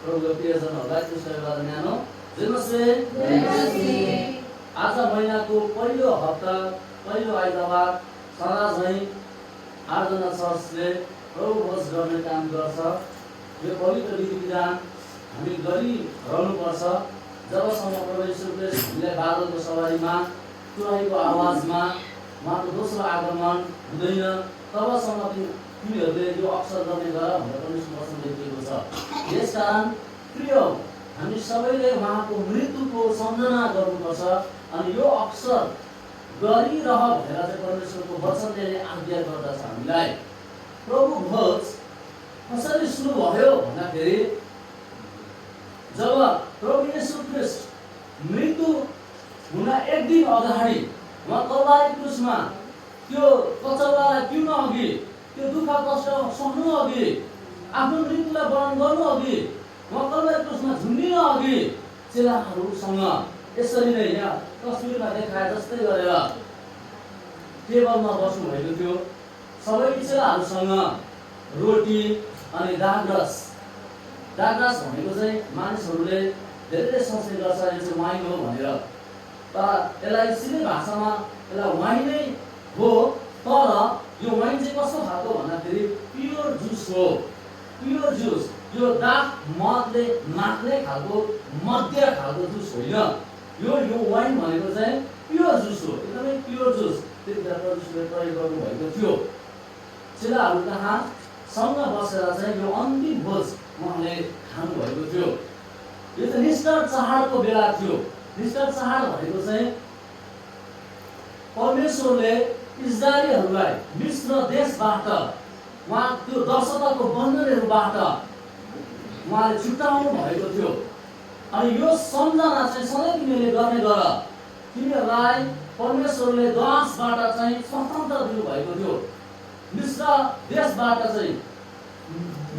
प्रभुको प्रियजनहरूलाई त्यसैबाट न्यानो जयमसी। आज महिनाको पहिलो हप्ता पहिलो आइतबार सदा झैँ आराधना चर्चले प्रभु भोज गर्ने काम गर्छ। यो पवित्र विधि विधान हामी गरिरहनुपर्छ जबसम्म प्रभु यीशु ख्रीष्ट हामीलाई बादलको सवारीमा तुरैको आवाजमा उहाँको दोस्रो आगमन हुँदैन तबसम्म तिमीहरूले यो अवसर गर्ने गर भनेर परमेश्वर वचन लेखिएको छ। यसकारण प्रिय हामी सबैले उहाँको मृत्युको सम्झना गर्नुपर्छ अनि यो अवसर गरिरह भनेर चाहिँ परमेश्वरको वचनले आज्ञा गर्दछ हामीलाई। प्रभु भोज कसरी सुरु भयो भन्दाखेरि जब प्रभु यीशु ख्रीष्ट मृत्यु हुन एक दिन अगाडि उहाँ कल्वारी क्रुसमा त्यो कचौरालाई पिउन अघि त्यो दुःख कष्ट सहनु अघि आफ्नो मृत्युलाई वर्णन गर्नु अघि उहाँ कल्वारी क्रुसमा झुन्डिन अघि चेलाहरूसँग यसरी नै यहाँ तस्बिरमा देखाए जस्तै गरेर टेबलमा बस्नु भएको थियो। सबै चेलाहरूसँग रोटी अनि दागरस भनेको चाहिँ मानिसहरूले धेरै सोच्ने गर्छ यो चाहिँ वाइन हो भनेर, तर यसलाई सिधै भाषामा यसलाई वाइन नै हो, तर यो वाइन चाहिँ कस्तो खालको भन्दाखेरि प्योर जुस हो। प्योर जुस यो दाग मदले नाक्ने खालको मध्य खालको जुस होइन। यो वाइन भनेको चाहिँ प्योर जुस हो, एकदमै प्योर जुस। त्यतिखेर परमेश्वरले प्रयोग गर्नुभएको थियो। चेलाहरू कहाँ सँग बसेर चाहिँ यो अन्तिम भोज उहाँले खानुभएको थियो। यो चाहिँ निष्ठा चाडको बेला थियो। निष्ठा चाड भनेको चाहिँ परमेश्वरले इजरायलीहरूलाई मिस्र देशबाट उहाँ त्यो 10 शतकको बन्धनहरूबाट उहाँले छुट्याउनु भएको थियो। अनि यो सम्झना चाहिँ सधैँ तिमीले गर्ने गर। तिमीहरूलाई परमेश्वरले दासबाट चाहिँ स्वतन्त्र दिनुभएको थियो। मिस्र देशबाट चाहिँ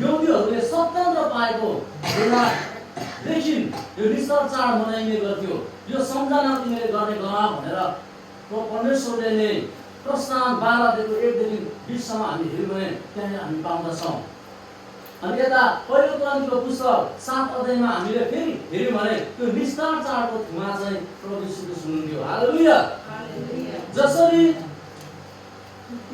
यहुदीहरूले स्वतन्त्र पाएको बेलादेखि यो निस्तर चाड मनाइने गर्थ्यो। यो सम्झना तिमीले गर्ने गर भनेर परमेश्वरले नै प्रस्थान 12देखि 1देखि 20सम्म हामी हेर्यौँ भने त्यहाँ हामी पाउँदछौँ। अनि यता पहिलो कुरान्तिको पुस्तक 7 अध्यायमा हामीले फेरि हेर्यौँ भने त्यो निस्तर चाडको धुवा चाहिँ प्रभु यीशुले सुन्नुहुन्थ्यो। हालेलुया। जसरी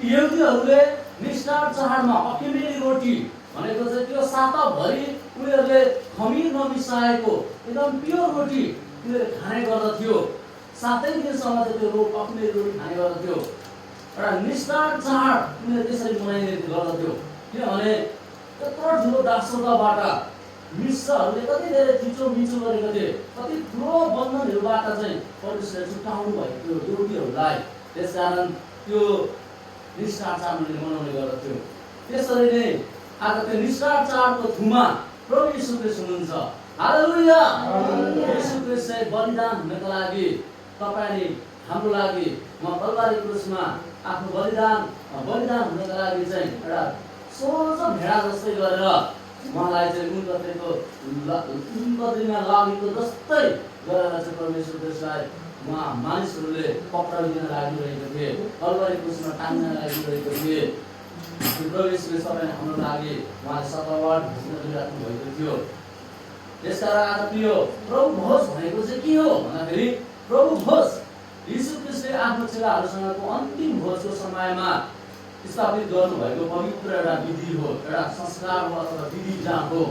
यहुदीहरूले निस्तर चाडमा अखिमेली रोटी भनेको चाहिँ त्यो साताभरि उनीहरूले खमीर नमिसाएको एकदम प्योर रोटी उनीहरूले खाने गर्दथ्यो। 7 दिनसम्म चाहिँ त्यो अखिमेली रोटी खाने गर्दथ्यो। एउटा निस्तर चाड उनीहरूले त्यसरी मनाइने गर्दथ्यो। किनभने त्यत्रो ठुलो दासत्वबाट मिस्रहरूले कति धेरै थिचोमिचो गरेको थिए, कति ठुलो बन्धनहरूबाट चाहिँ परमेश्वरले छुट्याउनु भएको थियो यहुदीहरूलाई। त्यसकारण त्यो निस्तर चाड मनाउने गर्दथ्यो। त्यसरी नै आज त्यो निस्तर चाडको धुमा प्रभु यीशु ख्रीष्ट हुनुहुन्छ। हालेलुया। यीशु ख्रीष्ट चाहिँ बलिदान हुनको लागि तपाईले हाम्रो लागि म कल्वारी क्रुसमा आफ्नो बलिदान हुनको लागि चाहिँ एउटा सोझो भेडा जस्तै गरेर उहाँलाई चाहिँ उन्नतिमा लागेको जस्तै गरेर चाहिँ परमेश्वर ख्रीष्टलाई उहाँ मानिसहरूले पक्राउन लागिरहेको थिए, कल्वारी क्रुसमा टाङ्न लागिरहेको थिए। प्रभुले सबै हाम्रो लागि उहाँले सतावट दिइराख्नु भएको थियो। त्यसकारण आज प्रिय प्रभु भोज भनेको चाहिँ के हो भन्दाखेरि प्रभु भोज यीशु ख्रीष्टले आफ्नो चेलाहरूसँगको अन्तिम भोजको समयमा स्थापित गर्नुभएको पवित्र एउटा विधि हो, एउटा संस्कार हो अथवा विधि विधान हो।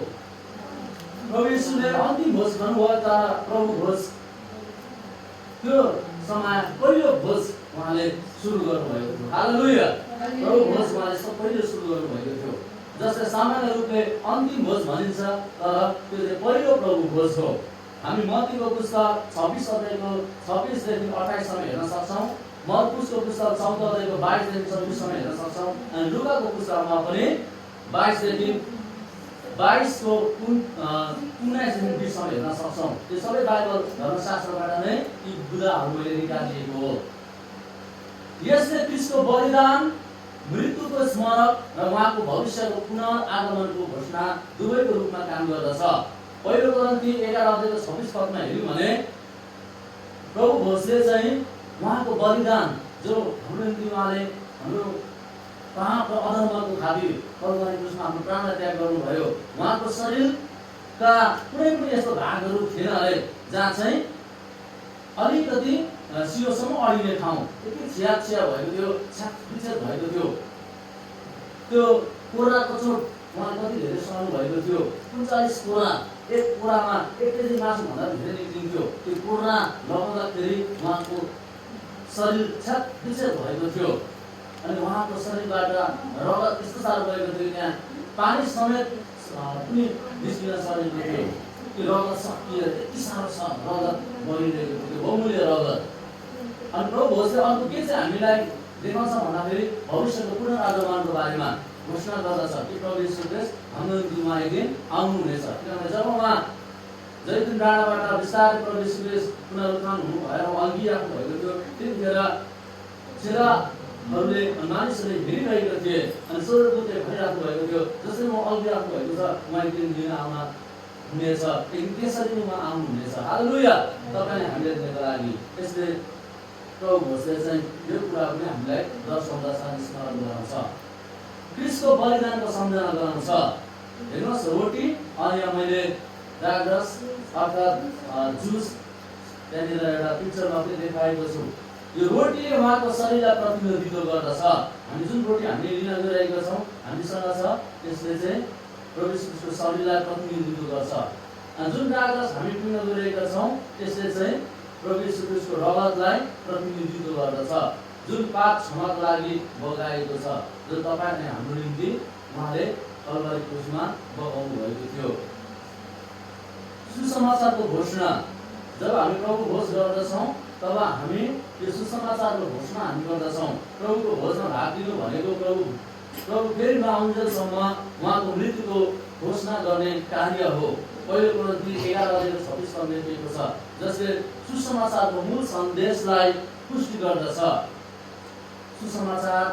प्रभु यीशुले अन्तिम भोज गर्नुभयो, तर प्रभु भोज त्यो समय पहिलो भोज उहाँले सुरु गर्नुभएको थियो। हालेलुया। प्रभु भोज उहाँले सबैले सुरु गर्नुभएको थियो। जसले सामान्य रूपले अन्तिम भोज भनिन्छ, तर त्यो चाहिँ पहिलो प्रभु भोज हो। हामी मत्तीको पुस्तक 26 अध्यायको 26देखि 28सम्म हेर्न सक्छौँ। मर्कुसको पुस्तक 14 अध्यायको 22देखि 24सम्म हेर्न सक्छौँ। अनि लुकाको पुस्तकमा पनि 22देखि 22को 19देखि 20सम्म हेर्न सक्छौँ। यो सबै बाइबल धर्मशास्त्रबाट नै यी बुदाहरू मैले निकालिएको हो। यसले ख्रीष्टको बलिदान, मृत्युको स्मरक र उहाँको भविष्यको पुनः आगमनको घोषणा दुवैको रूपमा काम गर्दछ। पहिलो कोरिन्थी 11 अध्यायको 26 पदमा हेर्यौँ भने प्रभु भोजले चाहिँ उहाँको बलिदान जो हाम्रो निम्ति उहाँले हाम्रो पाप र अधर्मको खातिर कल्वारी क्रुसमा आफ्नो प्राणलाई त्याग गर्नुभयो, उहाँको शरीर का कुनै पनि यस्तो भागहरू थिएन है जहाँ चाहिँ अलिकति सियोसम्म अडिने ठाउँ यति छिया भएको थियो, छ्याकछ्याक भएको थियो। त्यो कोरा कचोट उहाँले कति धेरै सहनु भएको थियो। 39 कोरा, एक कोरामा 1 केजी मासुभन्दा धेरै निक्लिन्थ्यो। त्यो कोरा लगाउँदाखेरि उहाँको शरीर छ्याकछ्याक भएको थियो। अनि उहाँको शरीरबाट रगत यस्तो साह्रो भएको थियो, त्यहाँ पानी समेत पनि निस्किन सकेको थियो। त्यो रगत सकिएर यति साह्रो रगत बगिरहेको थियो, बहुमूल्य रगत। अनि प्रभु भोजले अर्को के चाहिँ हामीलाई देखाउँछ भन्दाखेरि भविष्यको पुनरागमनको बारेमा घोषणा गर्दछ कि प्रभु यीशु ख्रीष्ट हाम्रो निम्ति एक दिन आउनुहुनेछ। किनभने जब उहाँ जैतुन डाँडाबाट बिस्तारै प्रभु यीशु ख्रीष्ट पुनरुत्थान हुनु भएर अल्गिराख्नु भएको थियो, त्यतिखेर चेलाहरूले मानिसहरूले हेरिरहेका थिए। अनि स्वर्गदूतले भनिराख्नु भएको थियो, जसरी म अल्गिराख्नु भएको छ उहाँ एक दिन लिन आउन हुनेछ, एक दिन त्यसरी नै उहाँ आउनुहुनेछ। हालेलुया। तपाईँले हामीले दिनको लागि यसले प्रभु भोजले चाहिँ यो कुरा पनि हामीलाई दर्शाउँदछ, स्मरण गराउँछ, क्रिस्टको बलिदानको सम्झना गराउँछ। हेर्नुहोस्, रोटी अनि यहाँ मैले रागरस अर्थात् जुस त्यहाँनिर एउटा पिक्चरमा पनि देखाएको छु। यो रोटीले उहाँको शरीरलाई प्रतिनिधित्व गर्दछ। हामी जुन रोटी हामीले लिन गइरहेका छौँ हामीसँग छ, त्यसले चाहिँ प्रभु यीशुको शरीरलाई प्रतिनिधित्व गर्छ। जुन रागरस हामी पिउन गइरहेका छौँ त्यसले चाहिँ प्रभु यीशुको रगतलाई प्रतिनिधित्व गर्दछ, जुन पाप क्षमाको लागि बगाएको छ, जो तपाईँ हाम्रो निम्ति उहाँले कल्वारी क्रुसमा बगाउनु भएको थियो। सुसमाचारको घोषणा जब हामी प्रभु भोज गर्दछौँ तब हामी यो सुसमाचारको घोषणा हामी गर्दछौँ। प्रभुको भोजमा भाग लिनु भनेको प्रभु फेरि नआउन्जेलसम्म उहाँको मृत्युको घोषणा गर्ने कार्य हो। पहिलो कोरिन्थी 11:26 लेखिएको छ, जसले सुसमाचारको मूल सन्देशलाई पुष्टि गर्दछ। सुसमाचार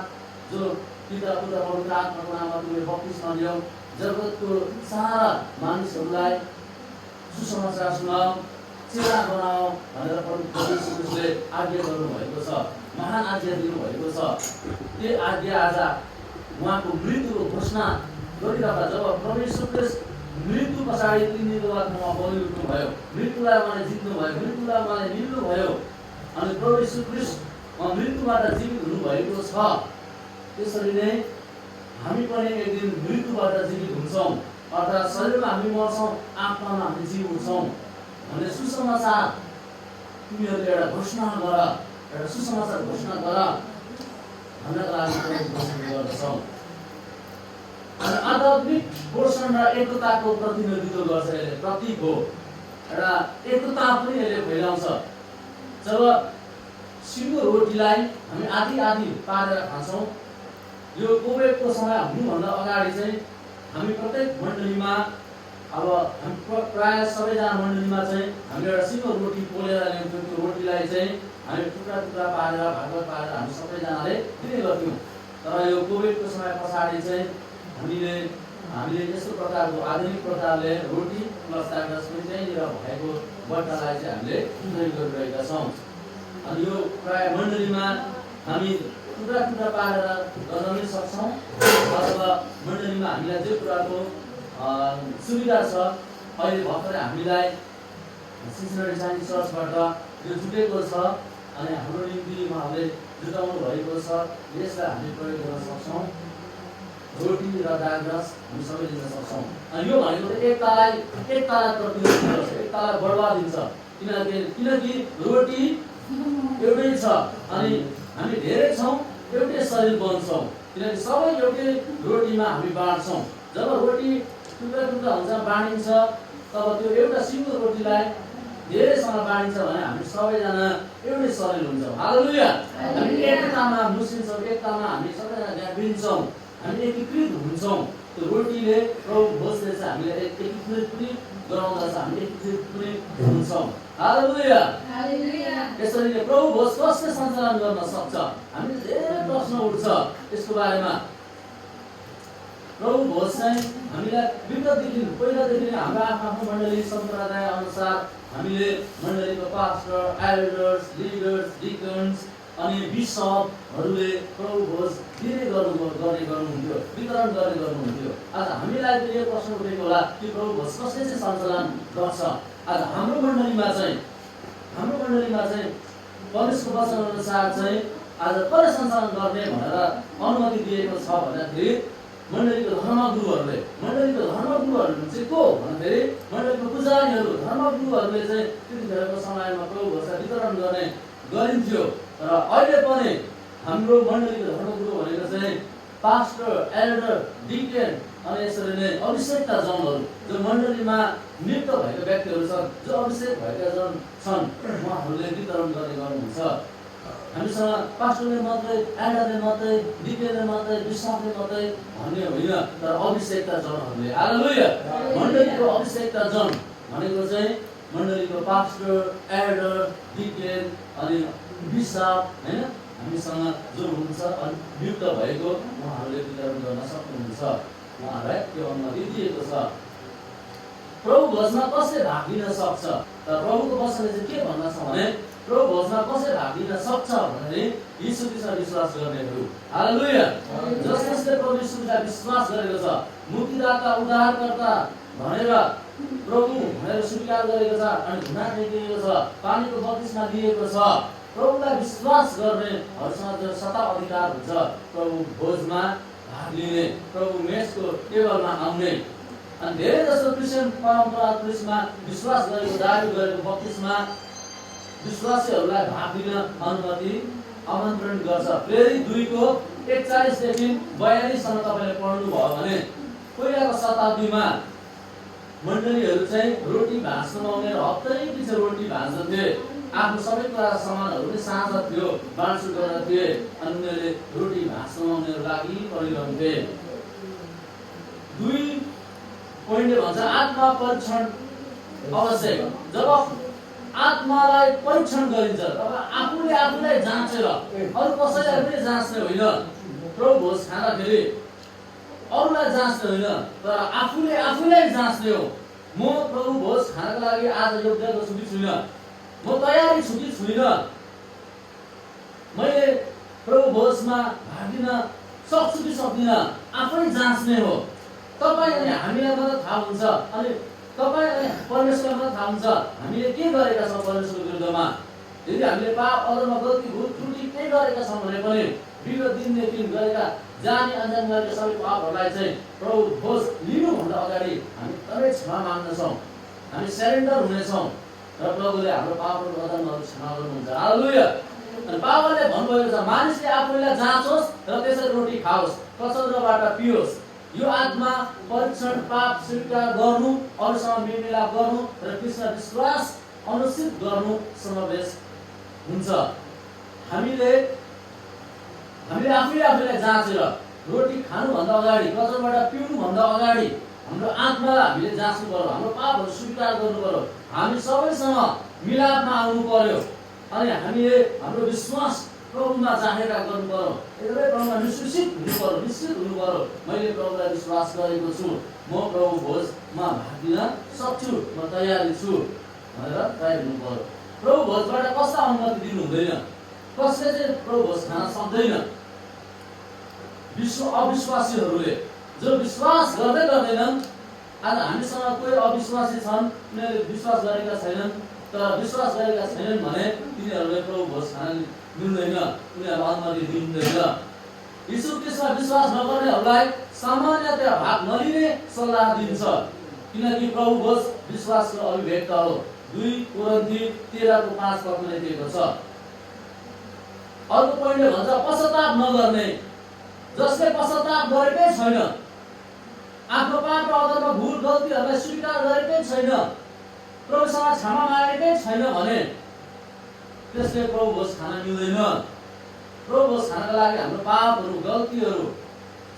जो पिता पुत्र पवित्र आत्माको नाममा तिमीले बप्तिस्मा लियौ, जगतको सारा मानिसहरूलाई सुसमाचार सुनाऊ, चेला बनाऊ भनेर प्रभु यीशुले आज्ञा गर्नुभएको छ, महान आज्ञा दिनुभएको छ। त्यो आज्ञा आज उहाँको मृत्युको घोषणा गरिरहँदा जब प्रभु यीशुले मृत्यु पछाडि 3 दिनको बाद उहाँ बलि उठ्नुभयो, मृत्युलाई उहाँले जित्नुभयो, मृत्युलाई उहाँले निल्नुभयो, अनि प्रभु यीशु ख्रीष्ट मृत्युबाट जीवित हुनुभएको छ। त्यसरी नै हामी पनि एक दिन मृत्युबाट जीवित हुन्छौँ, अर्थात् शरीरमा हामी मर्छौँ, आत्मामा हामी जीव हुन्छौँ भन्ने सुसमाचार तिमीहरूले एउटा घोषणा गर, एउटा सुसमाचार घोषणा गर भन्नका लागि घोषणा गर्दछौँ। अनि आध्यात्मिक पोषण र एकताको प्रतिनिधित्व गर्छ, यसले प्रतीक हो, एउटा एकता पनि यसले फैलाउँछ। जब सिङ्गो रोटीलाई हामी आधी पारेर खान्छौँ, यो कोभिडको समय हुनुभन्दा अगाडि चाहिँ हामी प्रत्येक मण्डलीमा अब हामी प्रायः सबैजना मण्डलीमा चाहिँ हामीले एउटा सिङ्गो रोटी पोलेर ल्याउँथ्यौँ। त्यो रोटीलाई चाहिँ हामी टुक्रा टुक्रा पारेर भाग पारेर हामी सबैजनाले दिने गर्थ्यौँ। तर यो कोभिडको समय पछाडि चाहिँ हामीले यस्तो प्रकारको आधुनिक प्रकारले रोटी प्लस कागज पनि त्यहीँनिर भएको बट्टालाई चाहिँ हामीले प्रयोग गरिरहेका छौँ। अनि यो प्रायः मण्डलीमा हामी टुक्रा टुक्रा पारेर गर्न पनि सक्छौँ, अथवा मण्डलीमा हामीलाई जे कुराको सुविधा छ। अहिले भर्खरै हामीलाई सिन्सिनेटी साइन्स चर्चबाट यो जुटेको छ, अनि हाम्रो निम्ति उहाँहरूले जुटाउनु भएको छ, यसलाई हामी प्रयोग गर्न सक्छौँ। रोटी र दागरस हामी सबै दिन सक्छौँ। अनि यो भनेको एकतालाई प्रतिनिधित्व गर्छ, एकतालाई बढावा दिन्छ। किनकि रोटी एउटै छ अनि हामी धेरै छौँ, एउटै शरीर बन्छौँ, किनकि सबै एउटै रोटीमा हामी बाँड्छौँ। जब रोटी टुक्रा टुक्रा हुन्छ, बाँडिन्छ, तब त्यो एउटा सिङ्गो रोटीलाई धेरैसँग बाँडिन्छ भने हामी सबैजना एउटै शरीर हुन्छौँ। हालेलुया। हामी एकतामा मुसिन्छौँ, एकतामा हामी सबैजना गाभिन्छौँ, हामी एकीकृत हुन्छौँ। त्यो रोटीले प्रभु भोजले चाहिँ हामीलाई एकीकृत पनि गराउँदछ, हामी एकीकृत पनि हुन्छौँ। हालेलुया। यसरी नै प्रभु भोज कसले सञ्चालन गर्न सक्छ? हामीले धेरै प्रश्न उठ्छ यसको बारेमा। प्रभु भोज चाहिँ हामीलाई पहिलादेखि हाम्रो आफ्नो मण्डली सम्प्रदाय अनुसार हामीले मण्डलीको पास्टर, एल्डर्स, लिडर्स, डिकन्स अनि बिसपहरूले प्रभु भोज दिने गर्नुहुन्थ्यो, वितरण गर्ने गर्नुहुन्थ्यो। आज हामीलाई पनि यो प्रश्न उठेको होला कि प्रभु भोज कसले चाहिँ सञ्चालन गर्छ। आज हाम्रो मण्डलीमा चाहिँ परमेश्वरको वचन अनुसार चाहिँ आज कसले सञ्चालन गर्ने भनेर अनुमति दिएको छ भन्दाखेरि मण्डलीको धर्मगुरुहरूले चाहिँ को भन्दाखेरि मण्डलीको पुजारीहरू धर्मगुरुहरूले चाहिँ त्यतिखेरको समयमा प्रभु भोजलाई वितरण गर्ने गरिन्थ्यो। र अहिले पनि हाम्रो मण्डलीको धर्मगुरु भनेको चाहिँ पास्टर, एल्डर, डिकेन अनि यसरी नै अभिषेकका जनहरू जो मण्डलीमा नियुक्त भएका व्यक्तिहरू छन्, जो अभिषेक भएका जन छन्, उहाँहरूले वितरण गर्ने गर्नुहुन्छ। हामीसँग पास्टरले मात्रै, एल्डरले मात्रै, डिकेनले मात्रै, बिशपले मात्रै भन्ने होइन, तर अभिषेकका जनहरूले। हालेलुया। मण्डलीको अभिषेकका जन भनेको चाहिँ मण्डलीको पास्टर, एल्डर, डिकेन अनि बिशप हैन, हामीसँग जो हुनुहुन्छ अनि नियुक्त भएको उहाँहरूले वितरण गर्न सक्नुहुन्छ। उहाँहरूलाई त्यो अनुमति दिएको छ। प्रभु भोजमा कसले भाग लिन सक्छ? तर प्रभुको वचनले चाहिँ के भन्न छ भने प्रभु भोजमा कसले भाग लिन सक्छ भने यीशु ख्रीष्टमा विश्वास गर्नेहरू। हालेलुया। जसले प्रभु यीशुलाई विश्वास गरेको छ, मुक्तिदाता, उद्धारकर्ता भनेर प्रभु भनेर स्वीकार गरेको छ अनि घुँडा टेकेको छ, पानीको बत्तिसमा दिएको छ, प्रभुलाई विश्वास गर्नेहरूसँग जो सत्ता अधिकार हुन्छ प्रभु भोजमा भाग लिने, प्रभु मेसको टेबलमा आउने। अनि धेरै जसो क्रिस्चियन परम्परा क्रिस्टमा विश्वास गरेको, दाबी गरेको बत्तिसमा विश्वासीहरूलाई भाग लिन अनुमति आमन्त्रण गर्छ। प्रेरित 2:41 देखि 42 सम्म तपाईले पढ्नुभयो भने पहिलाको शताब्दीमा मण्डलीहरू चाहिँ रोटी भाँच्न आउने र हप्तैपछि रोटी भाँच्दथे। आफ्नो सबै कुरा सामानहरू पनि साझा थियो, बाँडचुँड गरेर थिए अनि उनीहरूले रोटी भाँच्न आउनेहरू लागि परिरहन्थे। 2 पोइन्टले भन्छ आत्मा परीक्षण आवश्यक। जब आत्मालाई परीक्षण गरिन्छ तब आफूले आफूलाई जाँचेर, अरू कसैलाई पनि जाँच्ने होइन। प्रभु भोज खाँदाखेरि अरूलाई जाँच्ने होइन, तर आफूले आफूलाई जाँच्ने हो। म प्रभु भोज खानको लागि आज योग्य छु कि छुइनँ, म तयारी छु कि छुइनँ, मैले प्रभु भोजमा भाग लिन सक्छु कि सक्दिनँ, आफै जाँच्ने हो। तपाईँ अनि हामीलाई मात्र थाहा हुन्छ, अनि तपाईँ अनि परमेश्वरलाई मात्र थाहा हुन्छ हामीले के गरेका छौँ परमेश्वरको विरुद्धमा। यदि हामीले पाप, अधर्म, गल्ती, भुल, त्रुटि केही गरेका छौँ भने पनि विगत दिनदेखि गरेका जानी अनजानी गरेका सबै पापहरूलाई चाहिँ प्रभु भोज लिनुभन्दा अगाडि हामी तरै क्षमा माग्दछौँ, हामी सरेन्डर हुनेछौँ र प्रभुले हाम्रो पापहरू, अधर्महरू क्षमा गर्नुहुन्छ। हालेलुया। अनि बाबाले भन्नुभएको छ मानिसले आफूलाई जाँचोस् र त्यसरी रोटी खाओस्, कचौराबाट पियोस्। यो आत्मा परीक्षण, पाप स्वीकार गर्नु, अरूसँग मेलमिलाप गर्नु र कृष्ण विश्वास अनुष्ठित गर्नु समावेश हुन्छ। हामीले आफूलाई जाँचेर रोटी खानुभन्दा अगाडि, कचौराबाट पिउनुभन्दा अगाडि हाम्रो आत्मालाई हामीले जाँच्नु पर्यो, हाम्रो पापहरू स्वीकार गर्नु पर्यो, हामी सबैसँग मिलापमा आउनु पर्यो अनि हामीले हाम्रो विश्वास प्रभुमा जाहेरा गर्नु पर्यो। एकदमै प्रभुमा निश्चित हुनु पर्यो। मैले प्रभुलाई विश्वास गरेको छु, म प्रभु भोजमा भाग लिन सक्छु, म तयारी छु भनेर तयार हुनु पर्यो। प्रभु भोजबाट कसलाई अनुमति दिनु हुँदैन, कसले चाहिँ प्रभु भोज खान सक्दैन? अविश्वासीहरूले जो विश्वास गर्दैनन्। आज हामीसँग कोही अविश्वासी छन्, उनीहरूले विश्वास गरेका छैनन्, तर विश्वास गरेका छैनन् भने तिनीहरूले प्रभु भोज खान मिल्दैन, उनीहरूलाई अनुमति दिँदैन। यीशु ख्रीष्टमा विश्वास नगर्नेहरूलाई सामान्यतया भाग नलिने सल्लाह दिन्छ, किनकि प्रभु भोज विश्वासको अभिव्यक्ति हो। 2 कोरिन्थी 13:5 लेखिएको छ। अर्को पोइन्टले भन्छ पश्चाताप नगर्ने। जसले पश्चाताप गरेकै छैन, आफ्नो पाप र अधर्म, भुल, गल्तीहरूलाई स्वीकार गरेकै छैन, प्रभुसँग क्षमा मागेकै छैन भने त्यसले प्रभु भोज खान मिल्दैन। प्रभु भोज खानको लागि हाम्रो पापहरू, गल्तीहरू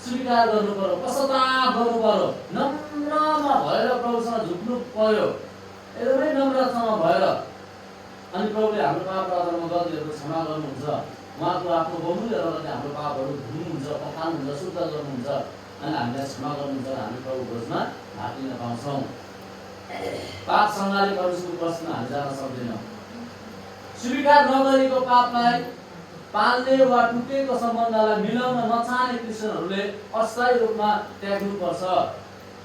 स्वीकार गर्नु पर्यो, पश्चाताप गर्नु पर्यो, नम्रमा भएर प्रभुसँग झुक्नु पर्यो, एकदमै नम्रसँग भएर। अनि प्रभुले हाम्रो पाप र अधर्म, गल्तीहरू क्षमा गर्नुहुन्छ। उहाँको आफ्नो बहुमूल्य रगतले हाम्रो पापहरू धुनुहुन्छ, पखाल्नुहुन्छ, शुद्ध गर्नुहुन्छ अनि हामीलाई क्षमा गर्नुहुन्छ। हामी प्रभु भोजमा भाग लिन पाउँछौँ। पाप सँगाले परमेश्वरको प्रश्न हामी जान सक्दैनौँ। स्वीकार नगरेको पापलाई पाल्ने वा टुटेको सम्बन्धलाई मिलाउन नचाहने क्रिस्चियनहरूले अस्थायी रूपमा त्याग्नुपर्छ।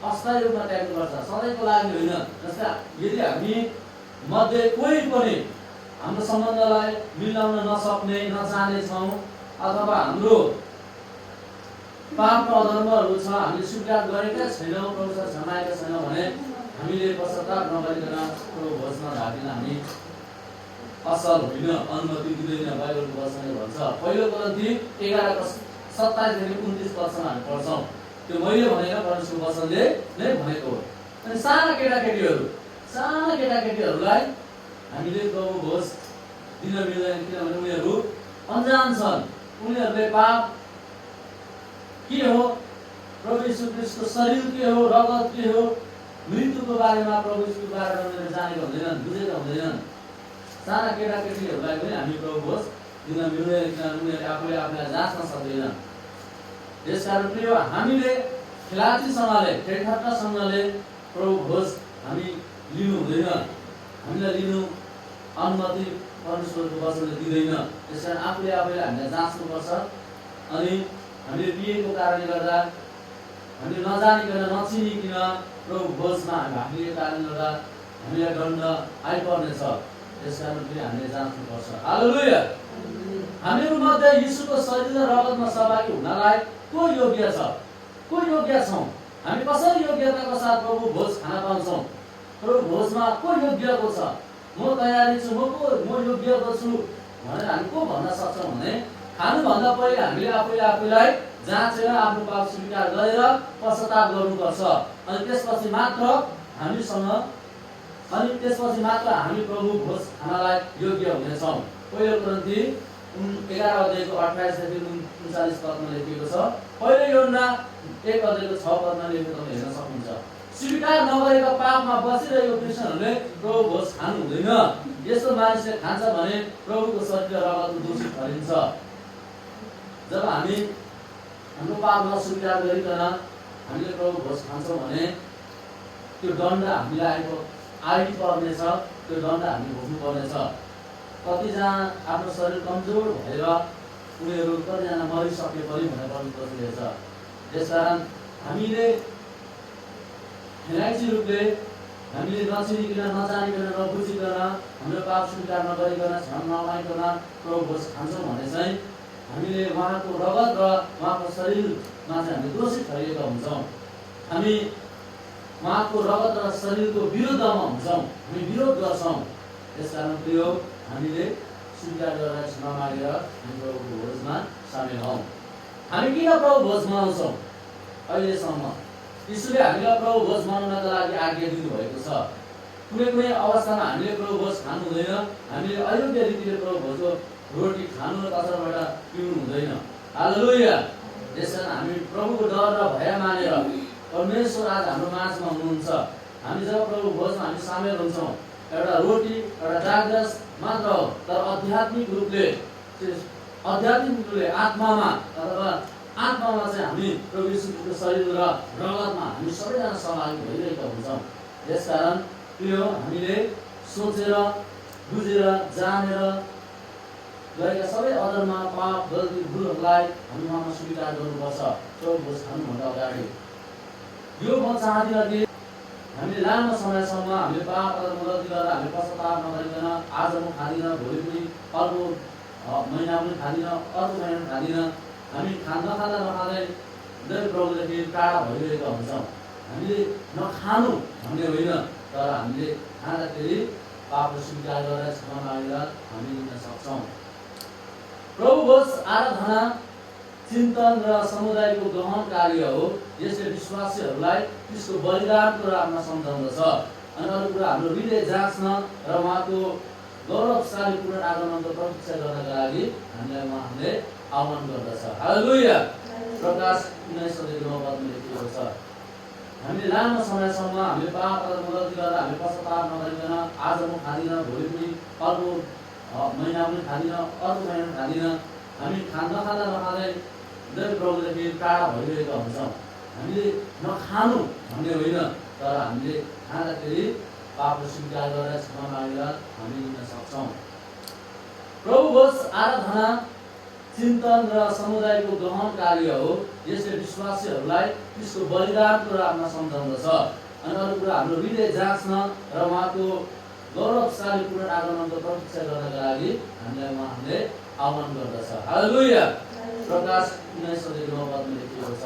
अस्थायी रूपमा त्याग्नुपर्छ, सधैँको लागि होइन। जस्तै यदि हामी मध्ये कोही पनि हाम्रो सम्बन्धलाई मिलाउन नसक्ने नचाहने छौँ अथवा हाम्रो पाप अधर्महरू छ, हामीले स्वीकार गरेका छैनौँ, प्रभुसँग क्षमाएका छैनौँ भने हामीले पश्चाताप नगरिकन प्रभु भोजमा ढाकिन हामी असल होइन, अनुमति दिँदैन। बाइबलको वचनले भन्छ, पहिलो कोरिन्थी 11:27-29 पदसम्म हामी पढ्छौँ। त्यो मैले भनेन, परमेश्वरको वचनले नै भनेको हो। अनि साना केटाकेटीहरूलाई हामीले प्रभु भोज दिन मिल्दैन, किनभने उनीहरू अनजान छन्। उनीहरूले पाप के हो, प्रभु यीशु ख्रीष्टको शरीर के हो, रगत के हो, मृत्युको बारेमा प्रभु यीशुको बारेमा उनीहरूले जानेका हुँदैनन्, बुझेका हुँदैनन्। साना केटाकेटीहरूलाई पनि हामी प्रभु भोज दिन मिल्दैन, किनभने उनीहरूले आफूलाई जाँच्न सक्दैनन्। त्यसकारण प्रिय, हामीले खेलाचीसँगले ठेटठट्टासँगले प्रभु भोज हामी लिनु हुँदैन। हामीलाई लिनु अनुमति परमेश्वरको वचनले दिँदैन। त्यसकारण आफूलाई हामीलाई जाँच्नुपर्छ। अनि हामीले पिएको कारणले गर्दा, हामीले नजानिकन नचिनिकन प्रभु भोजमा हामी भाग लिएको कारणले गर्दा हामीलाई दण्ड आइपर्नेछ। त्यसकारण पनि हामीले जाँच्नुपर्छ। हालेलुया। हामीहरू मध्ये यीशुको शरीर र रगतमा सहभागी हुनलाई को योग्य छ, को योग्य छौँ? हामी कसरी योग्यताको साथ प्रभु भोज खान पाउँछौँ? प्रभु भोजमा को योग्यको छ? म तयारी छु, म योग्यको छु भनेर हामी को भन्न सक्छौँ भने, खानुभन्दा पहिले हामीले आफूलाई जाँचेर आफ्नो पाप स्वीकार गरेर पश्चाताप गर्नुपर्छ। अनि त्यसपछि मात्र हामी प्रभु भोज खानलाई योग्य हुनेछौँ। पहिलो कोरिन्थी 11:28-39 पदमा लेखिएको छ। पहिलो यूहन्ना 1:6 लेखेको तपाईँ हेर्न सक्नुहुन्छ। स्वीकार नगरेका पापमा बसिरहेको क्रिस्चियनहरूले प्रभु भोज खानु हुँदैन। यस्तो मानिसले खान्छ भने प्रभुको शरीर र रगत दूषित ठहरिन्छ। जब हामी हाम्रो पाप नस्वीकार गरिकन हामीले प्रभु भोज खान्छौँ भने त्यो दण्ड हामीलाई आइपर्नेछ, त्यो दण्ड हामी भोग्नुपर्नेछ। कतिजना आफ्नो शरीर कमजोर भएर उनीहरू कतिजना मरिसके पनि भनेर पढ्नुपर्ने छ। त्यसकारण हामीले खेलाइची रूपले हामीले नचिनिकन नजानिकन नबुझिकन हाम्रो पाप स्वीकार नगरिकन क्षमा नमागिकन प्रभु भोज खान्छौँ भने चाहिँ हामीले उहाँको रगत र उहाँको शरीरमा चाहिँ हामी दोषी ठहरिएका हुन्छौँ। हामी उहाँको रगत र शरीरको विरुद्धमा हुन्छौँ, हामी विरोध गर्छौँ। त्यसकारण प्रिय, हामीले स्वीकार गरेर क्षमा मागेर हामी प्रभुको भोजमा सामेल हौँ। हामी किन प्रभु भोज मनाउँछौँ? अहिलेसम्म यीशुले हामीलाई प्रभु भोज मनाउनका लागि आज्ञा दिनुभएको छ। कुनै अवस्थामा हामीले प्रभु भोज खानु हुँदैन। हामीले अयोग्य रीतिले प्रभु भोजको रोटी खानु र तसरबाट पिउनु हुँदैन। हालेलुया। त्यसकारण हामी प्रभुको डर र भय मानेर परमेश्वर आज हाम्रो माझमा हुनुहुन्छ। हामी जब प्रभु भोजमा हामी सामेल हुन्छौँ, एउटा रोटी एउटा जागरस मात्र हो, तर आध्यात्मिक रूपले आत्मामा चाहिँ हामी प्रभु यीशुको शरीर र रगतमा हामी सबैजना सहभागी भइरहेका हुन्छौँ। त्यसकारण प्रिय, हामीले सोचेर बुझेर जानेर गरेका सबै अधर्म पाप गल्ती भुलहरूलाई हामी उहाँमा स्वीकार गर्नुपर्छ प्रभु भोज खानुभन्दा अगाडि। यो म चाहदिनँ कि हामीले लामो समयसम्म हामीले पाप अधर्म गल्ती गरेर हामीले पश्चाताप नगरिकन आज म खाँदिनँ, भोलि पनि अर्को महिना पनि खाँदिनँ, अर्को महिना पनि खाँदिनँ, हामी नखाँदै प्रभुदेखि टाढा भइरहेका हुन्छौँ। हामीले नखानु भन्ने होइन, तर हामीले खाँदाखेरि पाप स्वीकार गरेर क्षमा मागेर हामी लिन सक्छौँ। प्रभु भोज आराधना चिन्तन र समुदायको गहन कार्य हो। यसले विश्वासीहरूलाई त्यसको बलिदानको राहमा सम्झाउँदछ। अनि अरू कुरा हाम्रो हृदय जाँच्न र उहाँको गौरवशाली पुनरागमनको प्रतीक्षा गर्नका लागि हामीलाई उहाँले आह्वान गर्दछ। हालेलुया। प्रकाश 19:9 लेखिएको छ। हामीले लामो समयसम्म हामीले पाप अधर्म गल्ती गरेर हामीले पश्चाताप नगरिकन आज म खाँदिनँ, भोलि पनि अर्को महिना पनि खाँदिनँ, अर्को महिना पनि खाँदिनँ, हामी नखाँदै प्रभुदेखि टाढा भइरहेका हुन्छौँ। हामीले नखानु भन्ने होइन, तर हामीले खाँदाखेरि पाप स्वीकार गरेर क्षमा मागेर हामी लिन सक्छौँ। प्रभु भोज आराधना चिन्तन र समुदायको ग्रहण कार्य हो। यसले विश्वासीहरूलाई त्यसको बलिदानको राहमा सम्झाउँदछ। अनि अरू कुरा हाम्रो हृदय जाँच्न र उहाँको गौरवशाली पुनरागमनको प्रतीक्षा गर्नका लागि हामीलाई उहाँले आह्वान गर्दछ। हालेलुया। प्रकाश 19:9 लेखिएको छ।